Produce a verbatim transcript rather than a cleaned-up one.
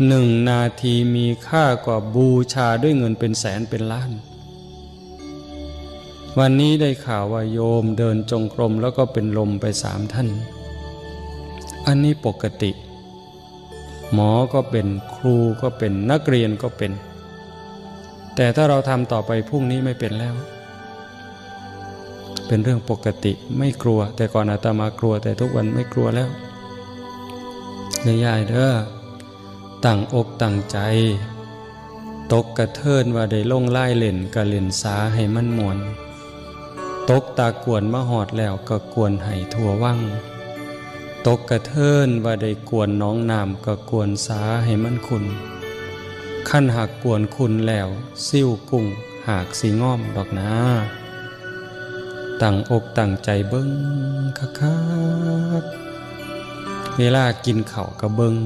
หนึ่งนาทีมีค่ากว่าบูชาด้วยเงินเป็นแสนเป็นล้าน วันนี้ได้ข่าวว่าโยมเดินจงกรมแล้วก็เป็นลมไปสามท่าน อันนี้ปกติ หมอก็เป็น ครูก็เป็น นักเรียนก็เป็น แต่ถ้าเราทำต่อไปพรุ่งนี้ไม่เป็นแล้ว เป็นเรื่องปกติ ไม่กลัว แต่ก่อนอาตมากลัว แต่ทุกวันไม่กลัวแล้ว เด้อยายเด้อ ตั้งอกตั้งใจ ตกกะเทินว่าได้ลงลายเล่น กะเล่นสาให้มันม่วน ตกตากวนมาฮอดแล้ว กะกวนให้ทั่ววัง ตกกะเทินว่าได้กวนหนองน้ำ กะกวนสาให้มันขุ่น คันหากกวนขุ่นแล้ว ซิ่วกุ้งหากสิงอมดอกนา ตั้งอกตั้งใจเบิ่งคักๆ เวลากินข้าวกะเบิ่ง